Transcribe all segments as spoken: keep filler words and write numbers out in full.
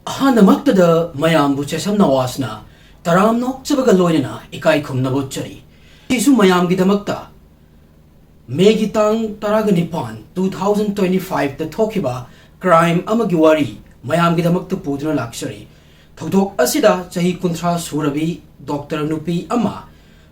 ꯑꯍꯥꯟꯕꯃꯛꯇꯗ ꯃꯌꯥꯝꯕꯨ ꯆꯦꯁꯝ ꯅꯋꯥꯖꯅ ꯇꯔꯥꯝ ꯅꯣꯛꯆꯕꯒ ꯂꯣꯏꯅꯅ ꯏꯀꯥꯏ ꯈꯨꯝꯅꯕ ꯎꯠꯆꯔꯤ꯫ ꯁꯤꯁꯨ ꯃꯌꯥꯝꯒꯤꯗꯃꯛꯇ ꯃꯦꯒꯤ ꯇꯥꯡ ꯇꯔꯥꯒ ꯅꯤꯄꯥꯟ, two thousand twenty five ꯇ ꯊꯣꯛꯈꯤꯕ crime ꯑꯃꯒꯤ ꯋꯥꯔꯤ ꯃꯌꯥꯝꯒꯤꯗꯃꯛꯇ ꯄꯨꯗꯨꯅ ꯂꯥꯛꯆꯔꯤ꯫ ꯊꯧꯗꯣꯛ ꯑꯁꯤꯗ ꯆꯍꯤ ꯀꯨꯟꯊ꯭ꯔꯥ ꯁꯨꯔꯕꯤ doctor ꯅꯨꯄꯤ ꯑꯃ,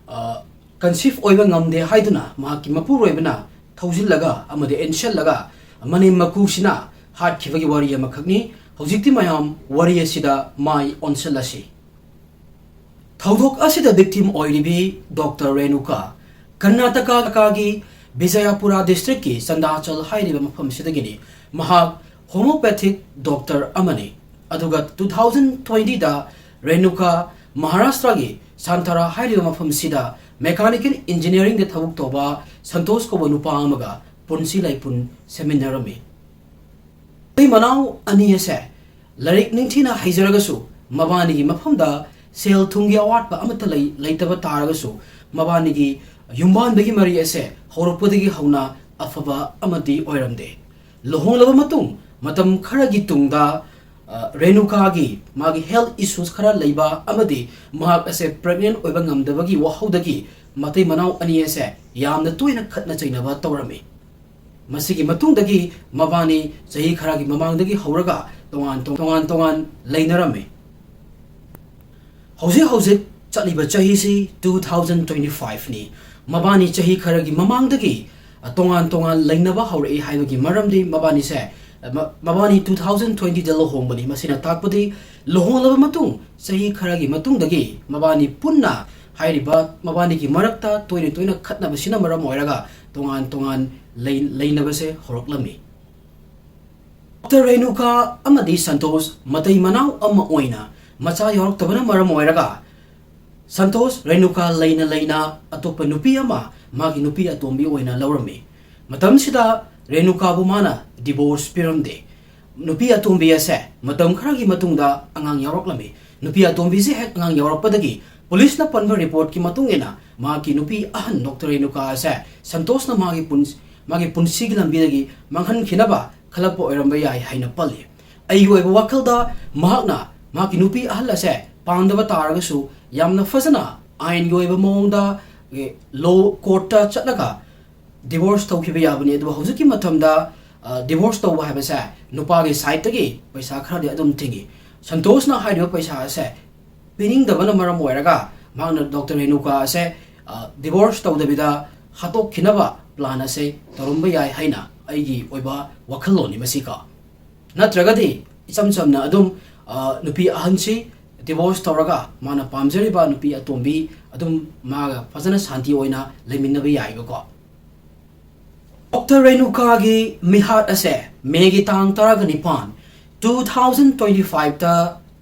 ꯑ, conceive ꯑꯣꯏꯕ ꯉꯝꯗꯦ ꯍꯥꯏꯗꯨꯅ ꯃꯍꯥꯛꯀꯤ ꯃꯄꯨꯔꯣꯏꯕꯅ ꯊꯧꯖꯤꯜꯂꯒ ꯑꯃꯗꯤ ꯏꯟꯁꯤꯜꯂꯒ ꯃꯅꯦꯝ ꯃꯀꯨꯁꯤꯅ ꯍꯥꯠꯈꯤꯕꯒꯤ ꯋꯥꯔꯤ ꯑꯃꯈꯛꯅꯤ꯫ ꯍꯧꯖꯤꯛꯇꯤ ꯃꯌꯥꯝ ꯋꯥꯔꯤ ꯑꯁꯤꯗ ꯃꯥꯏ ꯑꯣꯟꯁꯤꯜꯂꯁꯤ꯫ ꯊꯧꯗꯣꯛ ꯑꯁꯤꯗ victim ꯑꯣꯏꯔꯤꯕꯤ doctor ꯔꯦꯅꯨꯀꯥ, ꯀꯔꯅꯥꯇꯀꯥꯒꯤ ꯕꯤꯖꯌꯄꯨꯔꯥ district ꯀꯤ ꯆꯟꯗꯥꯆꯜ ꯍꯥꯏꯔꯤꯕ ꯃꯐꯝꯁꯤꯗꯒꯤꯅꯤ꯫ ꯃꯍꯥꯛ homeopathic doctor ꯑꯃꯅꯤ꯫ ꯑꯗꯨꯒ two thousand twenty ꯗ ꯔꯦꯅꯨꯀꯥ ꯃꯍꯥꯔꯥꯁꯇ꯭ꯔꯒꯤ ꯁꯥꯟꯊꯥꯔꯥ ꯍꯥꯏꯔꯤꯕ ꯃꯐꯝꯁꯤꯗ mechanical engineering ꯗ ꯊꯕꯛ ꯇꯧꯕ ꯁꯟꯇꯣꯁ ꯀꯧꯕ ꯅꯨꯄꯥ ꯑꯃꯒ ꯄꯨꯟꯁꯤ ꯂꯩꯄꯨꯟ ꯁꯦꯝꯃꯤꯟꯅꯔꯝꯃꯤ꯫ ꯃꯇꯩ ꯃꯅꯥꯎ ꯑꯅꯤ ꯑꯁꯦ ꯂꯥꯏꯔꯤꯛ ꯅꯤꯡꯊꯤꯅ ꯍꯩꯖꯔꯒꯁꯨ, ꯃꯕꯥꯅꯤꯒꯤ ꯃꯐꯝꯗ ꯁꯦꯜ ꯊꯨꯝꯒꯤ ꯑꯋꯥꯠꯄ ꯑꯃꯠꯇ ꯂꯩ-, ꯂꯩꯇꯕ ꯇꯥꯔꯒꯁꯨ, ꯃꯕꯥꯅꯤꯒꯤ ꯌꯨꯝꯕꯥꯟꯕꯒꯤ ꯃꯔꯤ ꯑꯁꯦ ꯍꯧꯔꯛꯄꯗꯒꯤ ꯍꯧꯅ ꯑꯐꯕ ꯑꯃꯗꯤ ꯑꯣꯏꯔꯝꯗꯦ꯫ ꯂꯨꯍꯣꯡꯂꯕ ꯃꯇꯨꯡ ꯃꯇꯝ ꯈꯔꯒꯤ ꯇꯨꯡꯗ, ꯑ, ꯔꯦꯅꯨꯀꯥꯒꯤ ꯃꯥꯒꯤ health issues ꯈꯔ ꯂꯩꯕ ꯑꯃꯗꯤ ꯃꯍꯥꯛ ꯑꯁꯦ pregnant ꯑꯣꯏꯕ ꯉꯝꯗꯕꯒꯤ ꯋꯥꯍꯧꯗꯒꯤ ꯃꯇꯩ ꯃꯅꯥꯎ ꯑꯅꯤ ꯑꯁꯦ ꯌꯥꯝꯅ ꯇꯣꯏꯅ ꯈꯠꯅ ꯆꯩꯅꯕ ꯇꯧꯔꯝꯃꯤ꯫ ꯃꯁꯤꯒꯤ ꯃꯇꯨꯡꯗꯒꯤ ꯃꯕꯥꯅꯤ ꯆꯍꯤ ꯈꯔꯒꯤ ꯃꯃꯥꯡꯗꯒꯤ ꯍꯧꯔꯒ ꯇꯣꯉꯥꯟ ꯇꯣꯉꯥꯟ ꯇꯣꯉꯥꯟ ꯂꯩꯅꯔꯝꯃꯤ꯫ ꯍꯧꯖꯤꯛ ꯍꯧꯖꯤꯛ ꯆꯠꯂꯤꯕ ꯆꯍꯤꯁꯤ two thousand twenty five ꯅꯤ꯫ ꯃꯕꯥꯅꯤ ꯆꯍꯤ ꯈꯔꯒꯤ ꯃꯃꯥꯡꯗꯒꯤ, ꯑ, ꯇꯣꯉꯥꯟ ꯇꯣꯉꯥꯟ ꯂꯩꯅꯕ ꯍꯧꯔꯛꯏ ꯍꯥꯏꯕꯒꯤ ꯃꯔꯝꯗꯤ ꯃꯕꯥꯅꯤꯁꯦ, ꯑ, ꯃ-, ꯃꯕꯥꯅꯤ two thousand twenty ꯗ ꯂꯨꯍꯣꯡꯕꯅꯤ꯫ ꯃꯁꯤꯅ ꯇꯥꯛꯄꯗꯤ ꯂꯨꯍꯣꯡꯂꯕ ꯃꯇꯨꯡ ꯆꯍꯤ ꯈꯔꯒꯤ ꯃꯇꯨꯡꯗꯒꯤ ꯃꯕꯥꯅꯤ ꯄꯨꯟꯅ ꯍꯥꯏꯔꯤꯕ ꯃꯕꯥꯅꯤꯒꯤ ꯃꯔꯛꯇ ꯇꯣꯏꯅ ꯇꯣꯏꯅ ꯈꯠꯅꯕꯁꯤꯅ ꯃꯔꯝ ꯑꯣꯏꯔꯒ ꯇꯣꯉꯥꯟ ꯇꯣꯉꯥꯟ ꯂꯩ-, ꯂꯩꯅꯕꯁꯦ ꯍꯧꯔꯛꯂꯝꯃꯤ꯫ doctor ꯔꯦꯅꯨꯀꯥ ꯑꯃꯗꯤ ꯁꯟꯇꯣꯁ ꯃꯇꯩ ꯃꯅꯥꯎ ꯑꯃ ꯑꯣꯏꯅ ꯃꯆꯥ ꯌꯥꯎꯔꯛꯇꯕꯅ ꯃꯔꯝ ꯑꯣꯏꯔꯒ ꯁꯟꯇꯣꯁ ꯔꯦꯅꯨꯀꯥ ꯂꯩꯅ ꯂꯩꯅ ꯑꯇꯣꯞꯄ ꯅꯨꯄꯤ ꯑꯃ ꯃꯥꯒꯤ ꯅꯨꯄꯤ ꯑꯇꯣꯝꯕꯤ ꯑꯣꯏꯅ ꯂꯧꯔꯝꯃꯤ꯫ ꯃꯇꯝꯁꯤꯗ ꯔꯦꯅꯨꯀꯥꯕꯨ ꯃꯥꯅ divorce ꯄꯤꯔꯝꯗꯦ꯫ ꯅꯨꯄꯤ ꯑꯇꯣꯝꯕꯤ ꯑꯁꯦ ꯃꯇꯝ ꯈꯔꯒꯤ ꯃꯇꯨꯡꯗ ꯑꯉꯥꯡ ꯌꯥꯎꯔꯛꯂꯝꯃꯤ꯫ ꯅꯨꯄꯤ ꯑꯇꯣꯝꯕꯤꯁꯦ ꯍꯦꯛ ꯑꯉꯥꯡ ꯌꯥꯎꯔꯛꯄꯗꯒꯤ ꯄꯨꯂꯤꯁꯅ ꯄꯟꯕ reportꯀꯤ ꯃꯇꯨꯡ ꯏꯟꯅ ꯃꯍꯥꯛꯀꯤ ꯅꯨꯄꯤ ꯑꯍꯟ doctor ꯔꯦꯅꯨꯀꯥ ꯑꯁꯦ ꯁꯟꯇꯣꯁꯅ ꯃꯥꯒꯤ ꯄꯨꯟ-, ꯃꯥꯒꯤ ꯄꯨꯟꯁꯤꯒꯤ ꯂꯝꯕꯤꯗꯒꯤ ꯃꯥꯡꯍꯟꯈꯤꯅꯕ ꯈꯜꯂꯛꯄ ꯑꯣꯏꯔꯝꯕ ꯌꯥꯏ ꯍꯥꯏꯅ ꯄꯜꯂꯤ꯫ ꯑꯩꯒꯤ ꯑꯣꯏꯕ ꯋꯥꯈꯜꯗ ꯃꯍꯥꯛꯅ ꯃꯍꯥꯛꯀꯤ ꯅꯨꯄꯤ ꯑꯍꯜ ꯑꯁꯦ ꯄꯥꯝꯗꯕ ꯇꯥꯔꯒꯁꯨ ꯌꯥꯝꯅ ꯐꯖꯅ ꯑꯥꯏꯟꯒꯤ ꯑꯣꯏꯕ ꯃꯑꯣꯡꯗ, ꯑꯦ, ꯂꯣ ꯀꯣꯔꯠꯇ ꯆꯠꯂꯒ ꯗꯤꯚꯣꯔꯁ ꯇꯧꯈꯤꯕ ꯌꯥꯕꯅꯤ꯫ ꯑꯗꯨꯕꯨ ꯍꯧꯖꯤꯛꯀꯤ ꯃꯇꯝꯗ, ꯑ, ꯗꯤꯚꯣꯔꯁ ꯇꯧꯕ ꯍꯥꯏꯕꯁꯦ ꯅꯨꯄꯥꯒꯤ ꯁꯥꯏꯠꯇꯒꯤ ꯄꯩꯁꯥ ꯈꯔꯗꯤ ꯑꯗꯨꯝ ꯊꯤꯡꯉꯤ꯫ ꯁꯟꯇꯣꯁꯅ ꯍꯥꯏꯔꯤꯕ ꯄꯩꯁꯥ ꯑꯁꯦ ꯄꯤꯅꯤꯡꯗꯕꯅ ꯃꯔꯝ ꯑꯣꯏꯔꯒ ꯃꯍꯥꯛꯅ ꯗꯣꯛꯇꯔ ꯔꯦꯅꯨꯀꯥ ꯑꯁꯦ, ꯑ, ꯗꯤꯚꯣꯔꯁ ꯇꯧꯗꯕꯤꯗ ꯍꯥꯠꯇꯣꯛꯈꯤꯅꯕ ꯄ꯭ꯂꯥꯟ ꯑꯁꯦ ꯇꯧꯔꯝꯕ ꯌꯥꯏ ꯍꯥꯏꯅ ꯑꯩꯒꯤ ꯑꯣꯏꯕ ꯋꯥꯈꯜꯂꯣꯟꯅꯤ ꯃꯁꯤꯀꯣ꯫ ꯅꯠꯇ꯭ꯔꯒꯗꯤ ꯏꯆꯝ ꯆꯝꯅ ꯑꯗꯨꯝ, ꯑ, ꯅꯨꯄꯤ ꯑꯍꯟꯁꯤ ꯗꯤꯚꯣꯔꯁ ꯇꯧꯔꯒ ꯃꯥꯅ ꯄꯥꯝꯖꯔꯤꯕ ꯅꯨꯄꯤ ꯑꯇꯣꯝꯕꯤ ꯑꯗꯨꯝ ꯃꯥꯒ ꯐꯖꯅ ꯁꯥꯟꯇꯤ ꯑꯣꯏꯅ ꯂꯩꯃꯤꯟꯅꯕ ꯌꯥꯏꯕꯀꯣ꯫ ꯗꯣꯛꯇꯔ ꯔꯦꯅꯨꯀꯥꯒꯤ ꯃꯤꯍꯥꯠ ꯑꯁꯦ ꯃꯦꯒꯤ ꯇꯥꯡ ꯇꯔꯥꯒ ꯅꯤꯄꯥꯟ, two thousand twenty five ꯇ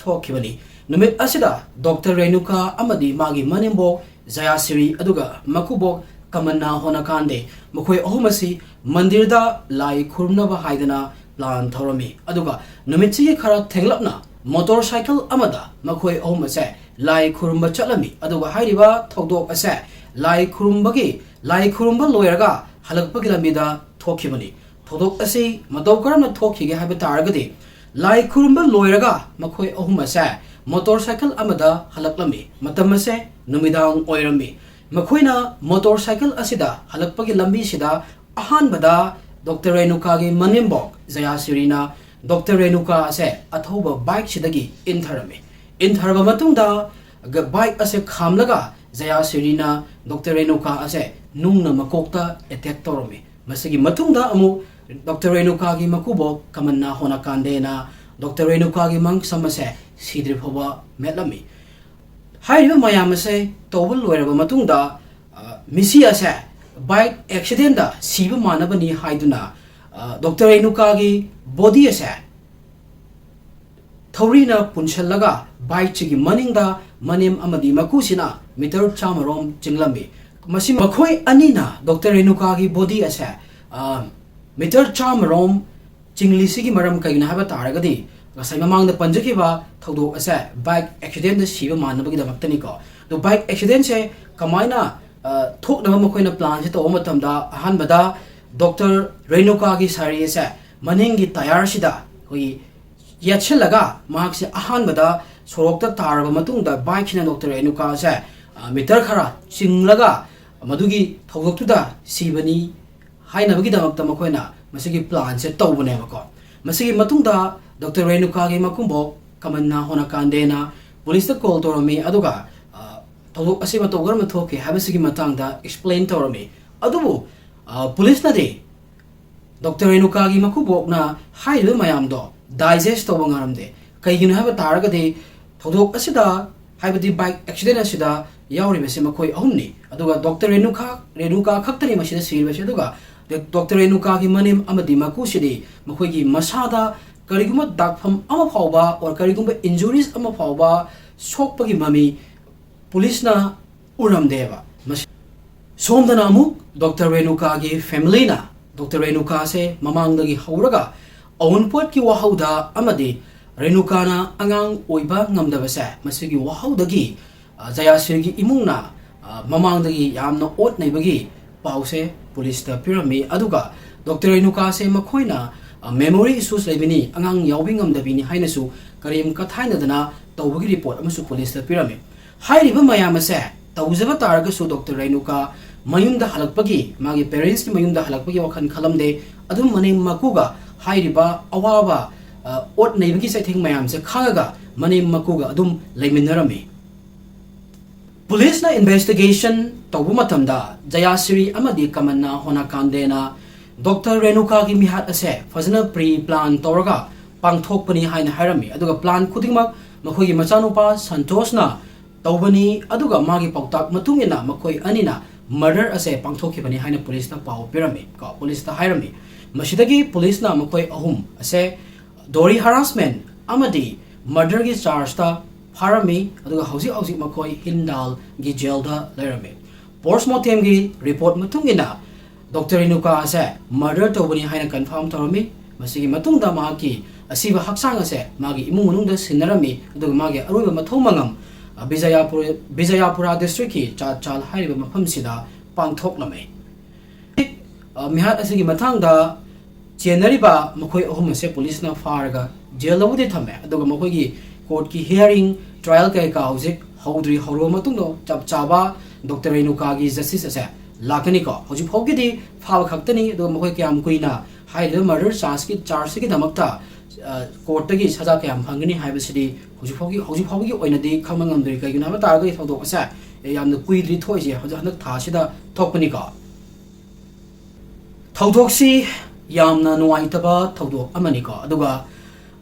ꯊꯣꯛꯈꯤꯕꯅꯤ꯫ ꯅꯨꯃꯤꯠ ꯑꯁꯤꯗ ꯗꯣꯛꯇꯔ ꯔꯦꯅꯨꯀꯥ ꯑꯃꯗꯤ ꯃꯥꯒꯤ ꯃꯅꯦꯝꯕꯣꯛ ꯖꯌꯥꯁꯤꯔꯤ ꯑꯗꯨꯒ ꯃꯀꯨꯕꯣꯛ ꯀꯃꯟꯅꯥ ꯍꯣꯅꯀꯥꯟꯗꯦ, ꯃꯈꯣꯏ ꯑꯍꯨꯝ ꯑꯁꯤ ꯃꯟꯗꯤꯔꯗ ꯂꯥꯏ ꯈꯨꯔꯨꯝꯅꯕ ꯍꯥꯏꯗꯅ ꯄ꯭ꯂꯥꯟ ꯇꯧꯔꯝꯃꯤ꯫ ꯑꯗꯨꯒ ꯅꯨꯃꯤꯠꯁꯤꯒꯤ ꯈꯔ ꯊꯦꯡꯂꯞꯅ ꯃꯣꯇꯣꯔ ꯁꯥꯏꯀꯜ ꯑꯃꯗ ꯃꯈꯣꯏ ꯑꯍꯨꯝ ꯑꯁꯦ ꯂꯥꯏ ꯈꯨꯔꯨꯝꯕ ꯆꯠꯂꯝꯃꯤ꯫ ꯑꯗꯨꯒ ꯍꯥꯏꯔꯤꯕ ꯊꯧꯗꯣꯛ ꯑꯁꯦ ꯂꯥꯏ ꯈꯨꯔꯨꯝꯕꯒꯤ, ꯂꯥꯏ ꯈꯨꯔꯨꯝꯕ ꯂꯣꯏꯔꯒ ꯍꯜꯂꯛꯄꯒꯤ ꯂꯝꯕꯤꯗ ꯊꯣꯛꯈꯤꯕꯅꯤ꯫ ꯊꯧꯗꯣꯛ ꯑꯁꯤ ꯃꯇꯧ ꯀꯔꯝꯅ ꯊꯣꯛꯈꯤꯒꯦ ꯍꯥꯏꯕ ꯇꯥꯔꯒꯗꯤ, ꯂꯥꯏ ꯈꯨꯔꯨꯝꯕ ꯂꯣꯏꯔꯒ ꯃꯈꯣꯏ ꯑꯍꯨꯝ ꯑꯁꯦ ꯃꯣꯇꯣꯔ ꯁꯥꯏꯀꯜ ꯑꯃꯗ ꯍꯜꯂꯛꯂꯝꯃꯤ꯫ ꯃꯇꯝ ꯑꯁꯦ ꯅꯨꯃꯤꯗꯥꯡ ꯑꯣꯏꯔꯝꯃꯤ꯫ ꯃꯈꯣꯏꯅ ꯃꯣꯇꯣꯔ ꯁꯥꯏꯀꯜ ꯑꯁꯤꯗ ꯍꯜꯂꯛꯄꯒꯤ ꯂꯝꯕꯤꯁꯤꯗ ꯑꯍꯥꯟꯕꯗ ꯗꯣꯛꯇꯔ ꯔꯦꯅꯨꯀꯥꯒꯤ ꯃꯅꯦꯝꯕꯣꯛ ꯖꯌꯥꯁꯤꯔꯤꯅ ꯗꯣꯛꯇꯔ ꯔꯦꯅꯨꯀꯥ ꯑꯁꯦ ꯑꯊꯧꯕ ꯕꯥꯏꯛꯁꯤꯗꯒꯤ ꯏꯟꯊꯔꯝꯃꯤ꯫ ꯏꯟꯊꯔꯕ ꯃꯇꯨꯡꯗ ꯒ-, ꯕꯥꯏꯛ ꯑꯁꯦ ꯈꯥꯝꯂꯒ ꯖꯌꯥꯁꯤꯔꯤꯅ ꯗꯣꯛꯇꯔ ꯔꯦꯅꯨꯀꯥ ꯑꯁꯦ ꯅꯨꯡꯅ ꯃꯀꯣꯛꯇ ꯑꯦꯇꯦꯛ ꯇꯧꯔꯝꯃꯤ꯫ ꯃꯁꯤꯒꯤ ꯃꯇꯨꯡꯗ ꯑꯃꯨꯛ ꯗꯣꯛꯇꯔ ꯔꯦꯅꯨꯀꯥꯒꯤ ꯃꯀꯨꯕꯣꯛ ꯀꯃꯟꯅꯥ ꯍꯣꯅꯀꯥꯟꯗꯦꯅ ꯗꯣꯛꯇꯔ ꯔꯦꯅꯨꯀꯥꯒꯤ ꯃꯪꯁꯝ ꯑꯁꯦ ꯁꯤꯗ꯭ꯔꯤ ꯐꯥꯎꯕ ꯃꯦꯠꯂꯝꯃꯤ꯫ ꯍꯥꯏꯔꯤꯕ ꯃꯌꯥꯝ ꯑꯁꯦ ꯇꯧꯕ ꯂꯣꯏꯔꯕ ꯃꯇꯨꯡꯗ, ꯑ, ꯃꯤꯁꯤ ꯑꯁꯦ ꯕꯥꯏꯛ ꯑꯦꯛꯁꯤꯗꯦꯟꯗ ꯁꯤꯕ ꯃꯥꯟꯅꯕꯅꯤ ꯍꯥꯏꯗꯨꯅ, ꯑ, ꯗꯣꯛꯇꯔ ꯔꯦꯅꯨꯀꯥꯒꯤ ꯕꯣꯗꯤ ꯑꯁꯦ ꯊꯧꯔꯤꯅ ꯄꯨꯟꯁꯤꯜꯂꯒ ꯕꯥꯏꯛꯁꯤꯒꯤ ꯃꯅꯤꯡꯗ ꯃꯅꯦꯝ ꯑꯃꯗꯤ ꯃꯀꯨꯁꯤꯅ ꯃꯤꯇꯔ ꯆꯥꯝꯃꯔꯣꯝ ꯆꯤꯡꯂꯝꯃꯤ꯫ ꯃꯁꯤ ꯃꯈꯣꯏ ꯑꯅꯤꯅ ꯗꯣꯛꯇꯔ ꯔꯦꯅꯨꯀꯥꯒꯤ ꯕꯣꯗꯤ ꯑꯁꯦ, ꯑ, ꯃꯤꯇꯔ ꯆꯥꯝꯃꯔꯣꯝ ꯆꯤꯡꯂꯤꯁꯤꯒꯤ ꯃꯔꯝ ꯀꯩꯒꯤꯅꯣ ꯍꯥꯏꯕ ꯇꯥꯔꯒꯗꯤ, ꯉꯁꯥꯏ ꯃꯃꯥꯡꯗ ꯄꯟꯖꯈꯤꯕ ꯊꯧꯗꯣꯛ ꯑꯁꯦ ꯕꯥꯏꯛ ꯑꯦꯛꯁꯤꯗꯦꯟꯗ ꯁꯤꯕ ꯃꯥꯟꯅꯕꯒꯤꯗꯃꯛꯇꯅꯤꯀꯣ꯫ ꯑꯗꯣ ꯕꯥꯏꯛ ꯑꯦꯛꯁꯤꯗꯦꯟꯁꯦ ꯀꯃꯥꯏꯅ, ꯑ, ꯊꯣꯛꯅꯕ ꯃꯈꯣꯏꯅ ꯄ꯭ꯂꯥꯟꯁꯦ ꯇꯧꯕ ꯃꯇꯝꯗ, ꯑꯍꯥꯟꯕꯗ ꯗꯣꯛꯇꯔ ꯔꯦꯅꯨꯀꯥꯒꯤ ꯁꯥꯔꯤ ꯑꯁꯦ ꯃꯅꯤꯡꯒꯤ ꯇꯌꯥꯔꯁꯤꯗ ꯑꯩꯈꯣꯏꯒꯤ ꯌꯦꯠꯁꯤꯜꯂꯒ ꯃꯍꯥꯛꯁꯦ ꯑꯍꯥꯟꯕꯗ ꯁꯣꯔꯣꯛꯇ ꯇꯥꯔꯕ ꯃꯇꯨꯡꯗ ꯕꯥꯏꯛꯁꯤꯅ ꯗꯣꯛꯇꯔ ꯔꯦꯅꯨꯀꯥꯁꯦ, ꯑ, ꯃꯤꯇꯔ ꯈꯔ ꯆꯤꯡꯂꯒ ꯃꯗꯨꯒꯤ ꯊꯧꯗꯣꯛꯇꯨꯗ ꯁꯤꯕꯅꯤ ꯍꯥꯏꯅꯕꯒꯤꯗꯃꯛꯇ ꯃꯈꯣꯏꯅ ꯃꯁꯤꯒꯤ ꯄ꯭ꯂꯥꯟꯁꯦ ꯇꯧꯕꯅꯦꯕꯀꯣ꯫ ꯃꯁꯤꯒꯤ ꯃꯇꯨꯡꯗ ꯗꯣꯛꯇꯔ ꯔꯦꯅꯨꯀꯥꯒꯤ ꯃꯀꯨꯕꯣꯛ ꯀꯃꯟꯅꯥ ꯍꯣꯅꯥꯀꯥꯟꯗꯦꯅ ꯄꯨꯂꯤꯁꯇ ꯀꯣꯜ ꯇꯧꯔꯝꯃꯤ, ꯑꯗꯨꯒ, ꯑ, ꯊꯧꯗꯣꯛ ꯑꯁꯤ ꯃꯇꯧ ꯀꯔꯝꯅ ꯊꯣꯛꯈꯤ ꯍꯥꯏꯕꯁꯤꯒꯤ ꯃꯇꯥꯡꯗ ꯑꯦꯛꯁꯄ꯭ꯂꯦꯟ ꯇꯧꯔꯝꯃꯤ꯫ ꯑꯗꯨꯕꯨ, ꯑ, ꯄꯨꯂꯤꯁꯅꯗꯤ ꯗꯣꯛꯇꯔ ꯔꯦꯅꯨꯀꯥꯒꯤ ꯃꯀꯨꯕꯣꯛꯅ ꯍꯥꯏꯔꯤꯕ ꯃꯌꯥꯝꯗꯣ ꯗꯥꯏꯖꯦꯁ ꯇꯧꯕ ꯉꯝꯂꯝꯗꯦ꯫ ꯀꯩꯒꯤꯅꯣ ꯍꯥꯏꯕ ꯇꯥꯔꯒꯗꯤ, ꯊꯧꯗꯣꯛ ꯑꯁꯤꯗ, ꯍꯥꯏꯕꯗꯤ ꯕꯥꯏꯛ ꯑꯦꯛꯁꯤꯗꯦꯟ ꯑꯁꯤꯗ ꯌꯥꯎꯔꯤꯕꯁꯦ ꯃꯈꯣꯏ ꯑꯍꯨꯝꯅꯤ, ꯑꯗꯨꯒ ꯗꯣꯛꯇꯔ ꯔꯦꯅꯨꯀꯥ, ꯔꯦꯅꯨꯀꯥ ꯈꯛꯇꯅꯤ ꯃꯁꯤꯗ ꯁꯤꯔꯤꯕꯁꯦ, ꯑꯗꯨꯒ ꯗꯣꯛꯇꯔ ꯔꯦꯅꯨꯀꯥꯒꯤ ꯃꯅꯦꯝ ꯑꯃꯗꯤ ꯃꯀꯨꯁꯤꯗꯤ ꯃꯈꯣꯏꯒꯤ ꯃꯁꯥꯗ ꯀꯔꯤꯒꯨꯝꯕ ꯗꯥꯛꯐꯝ ꯑꯃ ꯐꯥꯎꯕ or ꯀꯔꯤꯒꯨꯝꯕ ꯏꯟꯖꯨꯔꯤꯁ ꯑꯃ ꯐꯥꯎꯕ ꯁꯣꯛꯄꯒꯤ ꯃꯃꯤ ꯄꯨꯂꯤꯁꯅ ꯎꯔꯝꯗꯦꯕ꯫ ꯃꯁꯤ-, ꯁꯣꯝꯗꯅ ꯑꯃꯨꯛ ꯗꯣꯛꯇꯔ ꯔꯦꯅꯨꯀꯥꯒꯤ ꯐꯦꯃꯤꯂꯤꯅ ꯗꯣꯛꯇꯔ ꯔꯦꯅꯨꯀꯥꯁꯦ ꯃꯃꯥꯡꯗꯒꯤ ꯍꯧꯔꯒ ꯑꯋꯨꯟꯄꯣꯠꯀꯤ ꯋꯥꯍꯧꯗ ꯑꯃꯗꯤ ꯔꯦꯅꯨꯀꯥꯅ ꯑꯉꯥꯡ ꯑꯣꯏꯕ ꯉꯝꯗꯕꯁꯦ, ꯃꯁꯤꯒꯤ ꯋꯥꯍꯧꯗꯒꯤ, ꯑ, ꯖꯌꯥꯁ꯭ꯔꯤꯒꯤ ꯏꯃꯨꯡꯅ, ꯑ, ꯃꯃꯥꯡꯗꯒꯤ ꯌꯥꯝꯅ ꯑꯣꯠ ꯅꯩꯕꯒꯤ ꯄꯥꯎꯁꯦ ꯄꯨꯂꯤꯁꯇ ꯄꯤꯔꯝꯃꯤ꯫ ꯑꯗꯨꯒ ꯗꯣꯛꯇꯔ ꯔꯦꯅꯨꯀꯥꯁꯦ ꯃꯈꯣꯏꯅ, ꯑ, memory issues ꯂꯩꯕꯅꯤ, ꯑꯉꯥꯡ ꯌꯥꯎꯕꯤ ꯉꯝꯗꯕꯤꯅꯤ ꯍꯥꯏꯅꯁꯨ ꯀꯔꯦꯝ ꯀꯊꯥꯏꯅꯗꯅ ꯇꯧꯕꯒꯤ ꯔꯤꯄꯣꯔꯠ ꯑꯃꯁꯨ ꯄꯨꯂꯤꯁꯇ ꯄꯤꯔꯝꯃꯤ꯫ ꯍꯥꯏꯔꯤꯕ ꯃꯌꯥꯝ ꯑꯁꯦ ꯇꯧꯖꯕ ꯇꯥꯔꯒꯁꯨ ꯗꯣꯛꯇꯔ ꯔꯦꯅꯨꯀꯥ ꯃꯌꯨꯝꯗ ꯍꯜꯂꯛꯄꯒꯤ, ꯃꯥꯒꯤ ꯄꯦꯔꯦꯟꯁꯀꯤ ꯃꯌꯨꯝꯗ ꯍꯜꯂꯛꯄꯒꯤ ꯋꯥꯈꯜ ꯈꯜꯂꯝꯗꯦ꯫ ꯑꯗꯨꯝ ꯃꯅꯦꯝ ꯃꯀꯨꯒ ꯍꯥꯏꯔꯤꯕ ꯑꯋꯥꯕ, ꯑ, ꯑꯣꯠ ꯅꯩꯕꯒꯤ ꯆꯩꯊꯦꯡ ꯃꯌꯥꯝꯁꯦ ꯈꯥꯡꯉꯒ ꯃꯅꯦꯝ ꯃꯀꯨꯒ ꯑꯗꯨꯝ ꯂꯩꯃꯤꯟꯅꯔꯝꯃꯤ꯫ ꯄꯨꯂꯤꯁꯅ ꯏꯟꯚꯦꯁꯇꯤꯒꯦꯁꯟ ꯇꯧꯕ ꯃꯇꯝꯗ ꯖꯌꯥꯁ꯭ꯔꯤ ꯑꯃꯗꯤ ꯀꯃꯟꯅꯥ ꯍꯣꯅꯥꯀꯥꯟꯗꯦꯅ ꯗꯣꯛꯇꯔ ꯔꯦꯅꯨꯀꯥꯒꯤ ꯃꯤꯍꯥꯠ ꯑꯁꯦ ꯐꯖꯅ ꯄ꯭ꯔꯤ ꯄ꯭ꯂꯥꯟ ꯇꯧꯔꯒ ꯄꯥꯡꯊꯣꯛꯄꯅꯤ ꯍꯥꯏꯅ ꯍꯥꯏꯔꯝꯃꯤ꯫ ꯑꯗꯨꯒ ꯄ꯭ꯂꯥꯟ ꯈꯨꯗꯤꯡꯃꯛ ꯃꯈꯣꯏꯒꯤ ꯃꯆꯥꯅꯨꯄꯥ ꯁꯟꯇꯣꯁꯅ ꯇꯧꯕꯅꯤ, ꯑꯗꯨꯒ ꯃꯥꯒꯤ ꯄꯥꯎꯇꯥꯛ ꯃꯇꯨꯡ ꯏꯟꯅ ꯃꯈꯣꯏ ꯑꯅꯤꯅ ꯃꯔꯗꯔ ꯑꯁꯦ ꯄꯥꯡꯊꯣꯛꯈꯤꯕꯅꯤ ꯍꯥꯏꯅ ꯄꯨꯂꯤꯁꯅ ꯄꯥꯎ ꯄꯤꯔꯝꯃꯤ, ꯀꯣ, ꯄꯨꯂꯤꯁꯇ ꯍꯥꯏꯔꯝꯃꯤ꯫ ꯃꯁꯤꯗꯒꯤ ꯄꯨꯂꯤꯁꯅ ꯃꯈꯣꯏ ꯑꯍꯨꯝ ꯑꯁꯦ ꯗꯣꯔꯤ ꯍꯔꯥꯁꯃꯦꯟ ꯑꯃꯗꯤ ꯃꯔꯗꯔꯒꯤ ꯆꯥꯔꯖꯇ ꯐꯥꯔꯝꯃꯤ, ꯑꯗꯨꯒ ꯍꯧꯖꯤꯛ ꯍꯧꯖꯤꯛ ꯃꯈꯣꯏ ꯍꯤꯟꯗꯥꯜꯒꯤ ꯖꯦꯜꯗ ꯂꯩꯔꯝꯃꯤ꯫ ꯄꯣꯁꯃꯣꯔꯇꯦꯝꯒꯤ ꯔꯤꯄꯣꯔꯠ ꯃꯇꯨꯡ ꯏꯟꯅ ꯗꯣꯛꯇꯔ ꯔꯦꯅꯨꯀꯥ ꯑꯁꯦ ꯃꯔꯗꯔ ꯇꯧꯕꯅꯤ ꯍꯥꯏꯅ ꯀꯟꯐꯥꯔꯝ ꯇꯧꯔꯝꯃꯤ꯫ ꯃꯁꯤꯒꯤ ꯃꯇꯨꯡꯗ ꯃꯍꯥꯛꯀꯤ ꯑꯁꯤꯕ ꯍꯛꯆꯥꯡ ꯑꯁꯦ ꯃꯥꯒꯤ ꯏꯃꯨꯡ ꯃꯅꯨꯡꯗ ꯁꯤꯟꯅꯔꯝꯃꯤ, ꯑꯗꯨꯒ ꯃꯥꯒꯤ ꯑꯔꯣꯏꯕ ꯃꯊꯧ ꯃꯉꯝ, ꯑ, ꯕꯤꯖꯌꯥꯄꯨꯔ, ꯕꯤꯖꯌꯥꯄꯨꯔꯥ ꯗꯤꯁꯇ꯭ꯔꯤꯛꯀꯤ ꯆꯥꯠꯆꯥꯜ ꯍꯥꯏꯔꯤꯕ ꯃꯐꯝꯁꯤꯗ ꯄꯥꯡꯊꯣꯛꯂꯝꯃꯤ꯫ ꯑ, ꯃꯤꯍꯥꯠ ꯑꯁꯤꯒꯤ ꯃꯇꯥꯡꯗ ꯆꯦꯟꯅꯔꯤꯕ ꯃꯈꯣꯏ ꯑꯍꯨꯝ ꯑꯁꯦ ꯄꯨꯂꯤꯁꯅ ꯐꯥꯔꯒ ꯖꯦꯜꯗꯕꯨꯗꯤ ꯊꯝꯃꯦ, ꯑꯗꯨꯒ ꯃꯈꯣꯏꯒꯤ ꯀꯣꯔꯠꯀꯤ ꯍꯤꯌꯥꯔꯤꯡ, ꯇ꯭ꯔꯥꯏꯌꯦꯜ ꯀꯩꯀꯥ ꯍꯧꯖꯤꯛ ꯍꯧꯗ꯭ꯔꯤ꯫ ꯍꯧꯔꯕ ꯃꯇꯨꯡꯗ ꯆꯞ ꯆꯥꯕ ꯗꯣꯛꯇꯔ ꯔꯦꯅꯨꯀꯥꯒꯤ ꯖꯁꯇꯤꯁ ꯑꯁꯦ ꯂꯥꯛꯀꯅꯤꯀꯣ꯫ ꯍꯧꯖꯤꯛ ꯐꯥꯎꯒꯤꯗꯤ ꯐꯥꯕ ꯈꯛꯇꯅꯤ, ꯑꯗꯨꯒ ꯃꯈꯣꯏ ꯀꯌꯥꯝ ꯀꯨꯏꯅ ꯍꯥꯏꯔꯤꯕ ꯃꯔꯗꯔ ꯆꯥꯔꯖꯀꯤ, ꯆꯥꯔꯖꯁꯤꯒꯤꯗꯃꯛꯇ, ꯑ, ꯀꯣꯔꯠꯇꯒꯤ ꯁꯖꯥ ꯀꯌꯥꯝ ꯐꯪꯒꯅꯤ ꯍꯥꯏꯕꯁꯤꯗꯤ ꯍꯧꯖꯤꯛ ꯐꯥꯎꯒꯤ, ꯍꯧꯖꯤꯛ ꯐꯥꯎꯒꯤ ꯑꯣꯏꯅꯗꯤ ꯈꯪꯕ ꯉꯝꯗ꯭ꯔꯤ꯫ ꯀꯩꯒꯤꯅꯣ ꯍꯥꯏꯕ ꯇꯥꯔꯒꯗꯤ ꯊꯧꯗꯣꯛ ꯑꯁꯦ ꯌꯥꯝꯅ ꯀꯨꯏꯗ꯭ꯔꯤ ꯊꯣꯛꯏꯁꯦ, ꯍꯧꯖꯤꯛ ꯍꯟꯗꯛ ꯊꯥꯁꯤꯗ ꯊꯣꯛꯄꯅꯤꯀꯣ꯫ ꯊꯧꯗꯣꯛꯁꯤ ꯌꯥꯝꯅ ꯅꯨꯡꯉꯥꯏꯇꯕ ꯊꯧꯗꯣꯛ ꯑꯃꯅꯤꯀꯣ꯫ ꯑꯗꯨꯒ,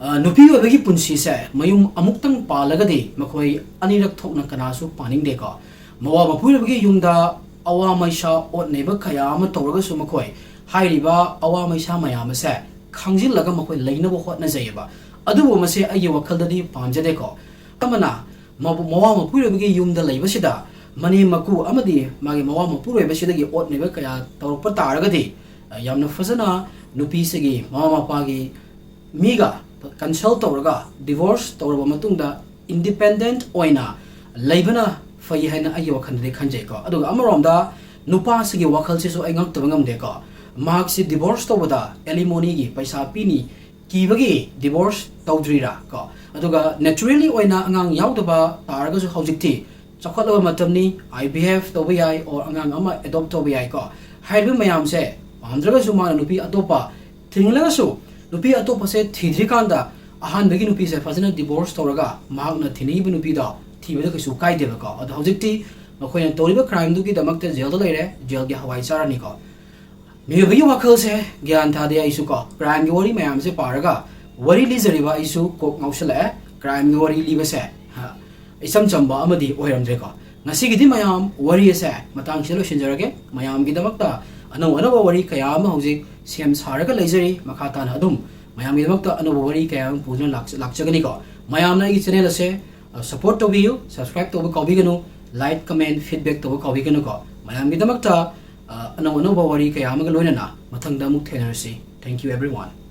ꯑ, ꯅꯨꯄꯤ ꯑꯣꯏꯕꯒꯤ ꯄꯨꯟꯁꯤꯁꯦ ꯃꯌꯨꯝ ꯑꯃꯨꯛꯇꯪ ꯄꯥꯜꯂꯒꯗꯤ ꯃꯈꯣꯏ ꯑꯅꯤꯔꯛ ꯊꯣꯛꯅ ꯀꯅꯥꯁꯨ ꯄꯥꯅꯤꯡꯗꯦꯀꯣ꯫ ꯃꯋꯥ ꯃꯄꯨꯔꯣꯏꯕꯒꯤ ꯌꯨꯝꯗ ꯑꯋꯥ ꯃꯩꯁꯥ ꯑꯣꯠ ꯅꯩꯕ ꯀꯌꯥ ꯑꯃ ꯇꯧꯔꯒꯁꯨ ꯃꯈꯣꯏ ꯍꯥꯏꯔꯤꯕ ꯑꯋꯥ ꯃꯩꯁꯥ ꯃꯌꯥꯝ ꯑꯁꯦ ꯈꯪꯖꯤꯜꯂꯒ ꯃꯈꯣꯏ ꯂꯩꯅꯕ ꯍꯣꯠꯅꯖꯩꯑꯕ꯫ ꯑꯗꯨꯕꯨ ꯃꯁꯦ ꯑꯩꯒꯤ ꯋꯥꯈꯜꯗꯗꯤ ꯄꯥꯝꯖꯗꯦꯀꯣ꯫ ꯑꯃꯅ ꯃꯕꯨ-, ꯃꯋꯥ ꯃꯄꯨꯔꯣꯏꯕꯒꯤ ꯌꯨꯝꯗ ꯂꯩꯕꯁꯤꯗ ꯃꯅꯦꯝ ꯃꯀꯨ ꯑꯃꯗꯤ ꯃꯥꯒꯤ ꯃꯋꯥ ꯃꯄꯨꯔꯣꯏꯕꯁꯤꯗꯒꯤ ꯑꯣꯠ ꯅꯩꯕ ꯀꯌꯥ ꯇꯧꯔꯛꯄ ꯇꯥꯔꯒꯗꯤ, ꯑ, ꯌꯥꯝꯅ ꯐꯖꯅ ꯅꯨꯄꯤꯁꯤꯒꯤ ꯃꯃꯥ ꯃꯄꯥꯒꯤ ꯃꯤꯒ ꯀꯟꯁꯜ ꯇꯧꯔꯒ ꯗꯤꯚꯣꯔꯁ ꯇꯧꯔꯕ ꯃꯇꯨꯡꯗ ꯏꯟꯗꯤꯄꯦꯟꯗꯦꯟꯠ ꯑꯣꯏꯅ ꯂꯩꯕꯅ ꯐꯩ ꯍꯥꯏꯅ ꯑꯩꯒꯤ ꯋꯥꯈꯜꯗꯗꯤ ꯈꯟꯖꯩꯀꯣ꯫ ꯑꯗꯨꯒ ꯑꯃꯔꯣꯝꯗ ꯅꯨꯄꯥꯁꯤꯒꯤ ꯋꯥꯈꯜꯁꯤꯁꯨ ꯑꯩ ꯉꯛꯇꯕ ꯉꯝꯗꯦꯀꯣ꯫ ꯃꯍꯥꯛꯁꯤ ꯗꯤꯚꯣꯔꯁ ꯇꯧꯕꯗ ꯑꯦꯂꯤꯃꯣꯅꯤꯒꯤ ꯄꯩꯁꯥ ꯄꯤꯅꯤ ꯀꯤꯕꯒꯤ ꯗꯤꯚꯣꯔꯁ ꯇꯧꯗ꯭ꯔꯤꯔꯥ ꯀꯣ? ꯑꯗꯨꯒ ꯅꯦꯆꯔꯦꯂꯤ ꯑꯣꯏꯅ ꯑꯉꯥꯡ ꯌꯥꯎꯗꯕ ꯇꯥꯔꯒꯁꯨ ꯍꯧꯖꯤꯛꯇꯤ ꯆꯥꯎꯈꯠꯂꯕ ꯃꯇꯝꯅꯤ, ꯑꯥꯏ ꯚꯤ ꯑꯦꯐ ꯇꯧꯕ ꯌꯥꯏ, or ꯑꯉꯥꯡ ꯑꯃ ꯑꯦꯗꯣꯞ ꯇꯧꯕ ꯌꯥꯏꯀꯣ꯫ ꯍꯥꯏꯔꯤꯕ ꯃꯌꯥꯝꯁꯦ ꯄꯥꯝꯗ꯭ꯔꯒꯁꯨ ꯃꯥꯅ ꯅꯨꯄꯤ ꯑꯇꯣꯞꯄ ꯊꯤꯅꯤꯡꯂꯒꯁꯨ ꯅꯨꯄꯤ ꯑꯇꯣꯞꯄꯁꯦ ꯊꯤꯗ꯭ꯔꯤꯀꯥꯟꯗ ꯑꯍꯥꯟꯕꯒꯤ ꯅꯨꯄꯤꯁꯦ ꯐꯖꯅ ꯗꯤꯚꯣꯔꯁ ꯇꯧꯔꯒ ꯃꯍꯥꯛꯅ ꯊꯤꯅꯤꯡꯉꯤꯕ ꯅꯨꯄꯤꯗꯣ ꯊꯤꯕꯗ ꯀꯩꯁꯨ ꯀꯥꯏꯗꯦꯕꯀꯣ꯫ ꯑꯗꯣ ꯍꯧꯖꯤꯛꯇꯤ ꯃꯈꯣꯏꯅ ꯇꯧꯔꯤꯕ ꯀ꯭ꯔꯥꯏꯝꯗꯨꯒꯤꯗꯃꯛꯇ ꯖꯦꯜꯗ ꯂꯩꯔꯦ, ꯖꯦꯜꯒꯤ ꯍꯋꯥꯏ ꯆꯥꯔꯅꯤꯀꯣ꯫ ꯃꯤꯑꯣꯏꯕꯒꯤ ꯋꯥꯈꯜꯁꯦ ꯒ꯭ꯌꯥꯟ ꯇꯥꯗꯦ꯫ ꯑꯩꯁꯨ ꯀꯣ, ꯀ꯭ꯔꯥꯏꯝꯒꯤ ꯋꯥꯔꯤ ꯃꯌꯥꯝꯁꯦ ꯄꯥꯔꯒ ꯋꯥꯔꯤ ꯂꯤꯖꯔꯤꯕ ꯑꯩꯁꯨ ꯀꯣꯛ ꯉꯥꯎꯁꯜꯂꯛꯑꯦ꯫ ꯀ꯭ꯔꯥꯏꯝꯒꯤ ꯋꯥꯔꯤ ꯂꯤꯕꯁꯦ, ꯍ, ꯏꯆꯝ ꯆꯝꯕ ꯑꯃꯗꯤ ꯑꯣꯏꯔꯝꯗ꯭ꯔꯦꯀꯣ꯫ ꯉꯁꯤꯒꯤꯗꯤ ꯃꯌꯥꯝ ꯋꯥꯔꯤ ꯑꯁꯦ ꯃꯇꯥꯡꯁꯤꯗ ꯂꯣꯏꯁꯤꯟꯖꯔꯒꯦ꯫ ꯃꯌꯥꯝꯒꯤꯗꯃꯛꯇ ꯑꯅꯧ ꯑꯅꯧꯕ ꯋꯥꯔꯤ ꯀꯌꯥ ꯑꯃ ꯍꯧꯖꯤꯛ ꯁꯦꯝ ꯁꯥꯔꯒ ꯂꯩꯖꯔꯤ꯫ ꯃꯈꯥ ꯇꯥꯅ ꯑꯗꯨꯝ ꯃꯌꯥꯝꯒꯤꯗꯃꯛꯇ ꯑꯅꯧꯕ ꯋꯥꯔꯤ ꯀꯌꯥ ꯑꯃ ꯄꯨꯗꯨꯅ ꯂꯥꯛꯆ-, ꯂꯥꯛꯆꯒꯅꯤꯀꯣ꯫ ꯃꯌꯥꯝꯅ ꯑꯩꯒꯤ ꯆꯦꯅꯦꯜ ꯑꯁꯦ, ꯑ, ꯁꯄꯣꯔꯠ ꯇꯧꯕꯤꯌꯨ, ꯁꯕꯁꯀ꯭ꯔꯥꯏꯕ ꯇꯧꯕ ꯀꯥꯎꯕꯤꯒꯅꯨ, ꯂꯥꯏꯛ, ꯀꯃꯦꯟ, ꯐꯤꯗꯕꯦꯛ ꯇꯧꯕ ꯀꯥꯎꯕꯤꯒꯅꯨꯀꯣ꯫ ꯃꯌꯥꯝꯒꯤꯗꯃꯛꯇ, ꯑ, ꯑꯅꯧ ꯑꯅꯧꯕ ꯋꯥꯔꯤ ꯀꯌꯥ ꯑꯃꯒ ꯂꯣꯏꯅꯅ ꯃꯊꯪꯗ ꯑꯃꯨꯛ ꯊꯦꯡꯅꯔꯁꯤ꯫ Thank you everyone.